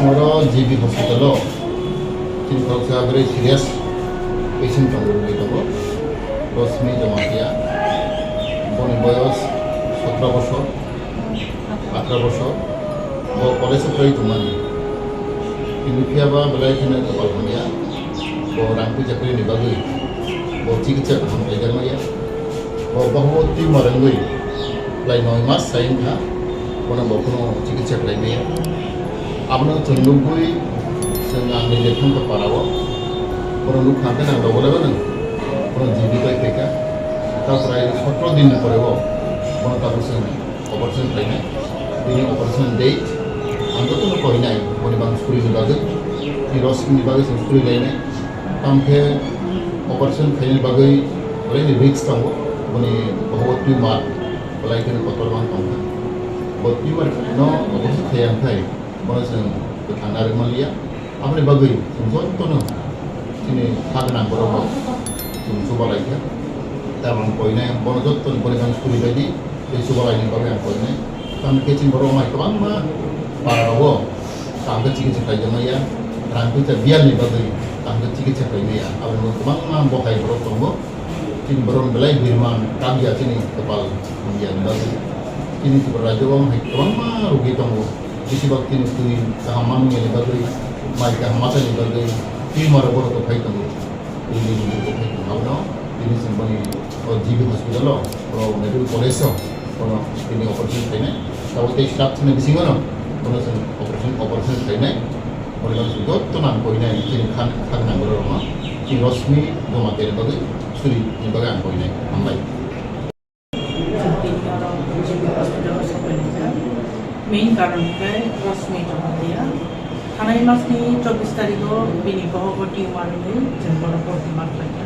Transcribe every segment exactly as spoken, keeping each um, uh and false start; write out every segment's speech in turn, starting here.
Oro G B hospital o chini khoroksa very serious patient tongo, rwgwi tongo, Rosmi Jamatia, boni boyos sotro bosor, atro bosor, bo college o phai tongmani. Kintu phiya ba belai kheno kopal hamya, bo rang puja kwrwini bagwi bo chikitsa kaham khlaijakmaya. Bo bohbo tumor wngwi lai noi mas sai wngkha, bono bo kheno chikitsa khlai maya. Abono chwng nugwi chwng ang nije thangkha para o, bono nukha hwnkhe nang logo logo nang bono G B bai phaikha. Taprai sotro din ni pore o bono tabuk chwng operation khlainai. Bini operation date ang jotono koinai, boni bang suri ni bagwi, ni rosing ni bagwi chwng suri lainai. Tamkhe operation khaina bagwi belai ni risk tongo, boni bohbo tumor belai kheno kotor mang tongkha. Bo tumor no operation khaiya khai bono chwng kwthang narwk manliya. Aboni bagwi chwng jotono chini kha gwnang borok rok chwng chuba laikha. Tabang koinai bono jotono boni bang suri baidi tei chuba laini bagwi ang koinai. Tamkhe chini borok mai kwbangma para rogo tamkhe chikitsa khlaijakmaya, rang puisa biyal ni bagwi tamkhe chikitsa khlaimaya, aboni bagwi kwbangma bohai borok tongo. Chini borok belai birman, tamya chini kwpal hamya ni bagwi. Chini Tripura rajyo o hai kwbangma rugwi tongo. Besibak chini twi kaham manmani bagwi, mai kaham machani bagwi, twi maro borok phai tongo. Twi ni rugwi phai tongo. Abono tini chwng boni o G B hospital o, o medical college o, bono tini operation khainai. Tabuk tei staff thani bisingo no, bono chwng operation, operation khainai. Boni bagwi chwng joto nang koinai chini kha, kha gwnang borok rokno. Chini Rosmi Jamatia ni bagwi, suri ni bagwi ang koinai. Hambai. Chwng tini oro G B hospital o sopai laijak. Main karon khe Rosmi Jamatia. Thanai masni chobbish tarikh o bini bohogo tumor wngwi chwng bono porti ma khlaikha.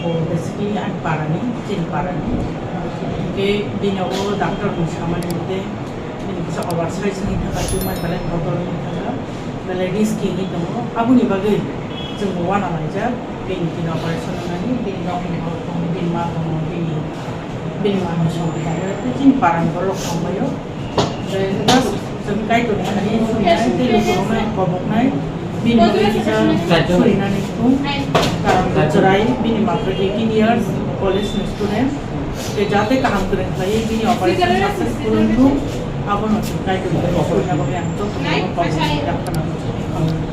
Bo basically ani parani, chini parani. Hinkhe bini o doctor ni samani mote bini kisa oversize wngwi thangkha, tumor belai kotor wngwi thangkha, belai risky wngwi tongo. Aboni bagwi chwng bo uanalaijak, bini tini operation wngnani, bini nokni borok tongo, bini ma tongo, bini, bini manwi songwi tongo, tei chini parani borok tongbaio. Tei just chwng Kaitorni thani sumnai tei lukurokno koboknai, bini bagwi kisa surinani thung, karon bo chwrai, bini mapha eighteen years, college ni student, tei jate kaham kwrwng khlaiwi bini operation successful wngthung, abono chwng Kaitorni thani surina bagwi ang jotono koboknai,